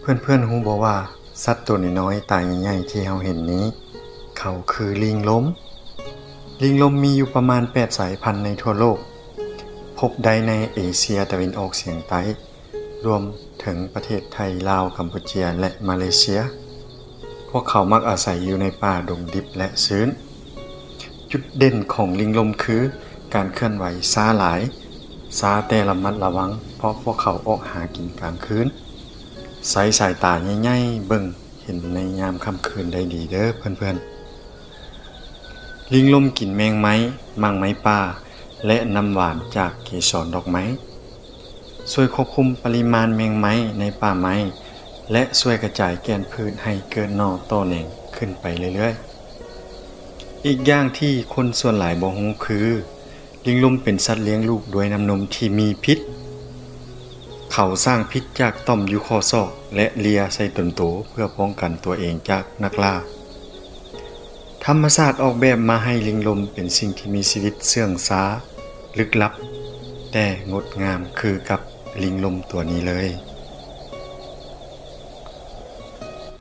ເພື່ອນໆຮູ້ບໍ່ວ່າ ສັດໂຕນ້ອຍໆ ຕາໃຫຍ່ໆ ທີ່ເຮົາເຫັນນີ້ ເຂົາຄືລິງລົມ. ລິງລົມມີຢູ່ປະມານແປດສາຍພັນໃນທົ່ວໂລກ, ພົບໄດ້ໃນເອເຊຍຕາເວັນອອກສຽງໃຕ້, ລວມເຖິງປະເທດໄທ, ລາວ, ກຳປູເຈຍ ແລະ ມາເລເຊຍ. ພວກເຂົາມັກອາໄສຢູ່ໃນປ່າດົງດິບ ແລະ ຊື້ນ. ຈຸດເດັ່ນຂອງລິງລົມຄືການເຄື່ອນໄຫວຊ້າຫຼາຍ, ຊ້າແຕ່ລະມັດລະວັງ ເພາະພວກເຂົາອອກຫາກິນກາງຄືນ. ໃຊ້ສາຍຕາໃຫຍ່ໆເບິ່ງເຫັນໃນຍາມຄ່ຳຄືນໄດ້ດີເດີເພື່ອນໆ. ລິງລົມກິນແມງໄມ້, ໝາກໄມ້ປ່າ ແລະ ນ້ຳຫວານຈາກເກສອນດອກໄມ້, ຊ່ວຍຄວບຄຸມປະລິມານແມງໄມ້ໃນປ່າໄມ້ ແລະ ຊ່ວຍກະຈາຍແກ່ນພືດໃຫ້ເກີດໜໍ່ຕໍ່ແໜງຂຶ້ນໄປເລື້ອຍໆ. ອີກຢ່າງທີ່ຄົນສ່ວນຫຼາຍບໍ່ຮູ້ຄື ລິງລົມເປັນສັດລ້ຽງລູກດ້ວຍນ້ຳນົມທີ່ມີພິດ. ເຂົາສ້າງພິດຈາກຕ່ອມຢູ່ຂໍ້ສອກ ແລະ ເລຍໃສ່ຕົນໂຕເພື່ອປ້ອງກັນຕົວເອງຈາກນັກລ່າ. ທຳມະຊາດອອກແບບມາໃຫ້ລິງລົມເປັນສິ່ງທີ່ມີຊີວິດເຊື່ອງຊາ, ລຶກລັບ, ແຕ່ງົດງາມຄືກັບລິງລົມຕົວນີ້ເລີຍ.